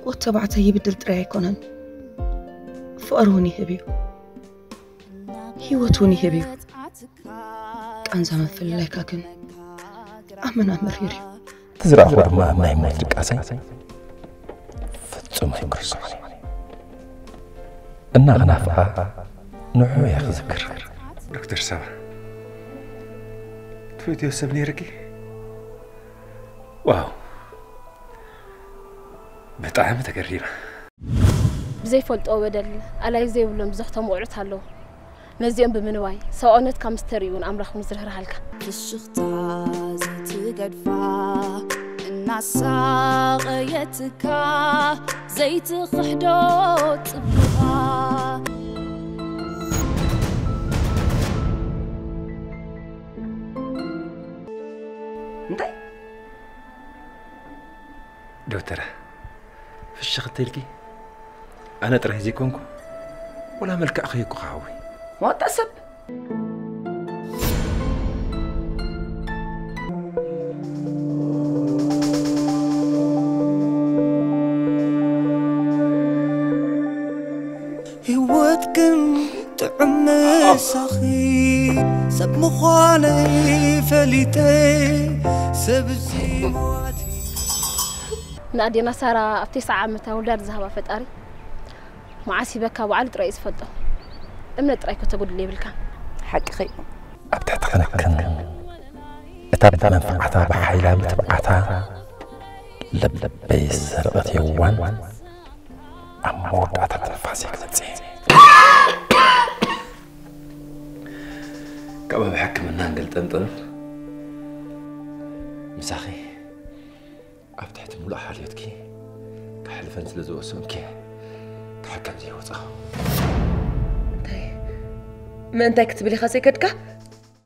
ወዲ ተባዕታይ ይብድል ጥራይ ኣይኮነን፣ ፍቕሪ እውን ይህብ እዩ፣ ህይወት እውን ይህብ እዩ። ቃንዛ ምፍልላይካ ግን ኣመና መሪር እዩ። እቲ ዝረኣኹ ድማ ናይ ሞት ድቃሰይ ፍጹም ኣይክርስዖን እዩ። እናኽናፍቓ ንዕኡ እየ ክዝክር። ዶክተር ሳባ፣ ትፈትዮ ሰብ ነይርኪ? ዋው፣ ብጣዕሚ ተገሪመ። ብዘይፈልጦ በደል ኣላይ ዘይብሎም ብዙሕ ተመቑዑት ኣለዉ። ነዚኦም ብምንባይ ሰብኣውነትካ ምስ ተርእዩ እውን ኣምላኽ እውን ዝርህርሃልካ። ፍሽኽታ ዘይትገድፋ እናሳቐየትካ ዘይትኽሕዶ ጽቡቓ። እንታይ ዶክተር፣ ፍሽኽ እተልኪ? ኣነ ጥራይ ዘይኮንኩ፣ ወላ መልክዕኺ እኮ ሓዊ። ወጣ ሰብ ህይወት ግን ጥዑም ምሳኺ ሰብ ምዃነይ ፈሊጠ ሰብ እዚ ሞት ንኣዴና ሳራ ኣብ ተስዓ ዓመታ ውላድ ዝሃባ ፈጣሪ መዓስ ሂበካ ባዕሉ ጥራይ እዩ ዝፈልጦ። እምነት ጥራይ ከተጉድል የብልካ። ሓቅኺ እዩ። ኣብ ትሕቲ ክንክን እታ ብመንፍዓታ ብሓይላ ብትብዓታ ልበይ ዝሰርቐት የዋን ኣብ መወዳእታ ትንፋሰይ ክትመጽእ ካብ ኣብ ሕክምና እንገልጠንጠኑን ምሳኺ ኣብ ትሕቲ ሙሉእ ሓልዮትኪ ክሕልፈን ስለ ዝወሰንኪ ክሕከም ዘይወፃኹ። እንታይ ምእንታይ ክትብል ኢኻ ዘይከድካ?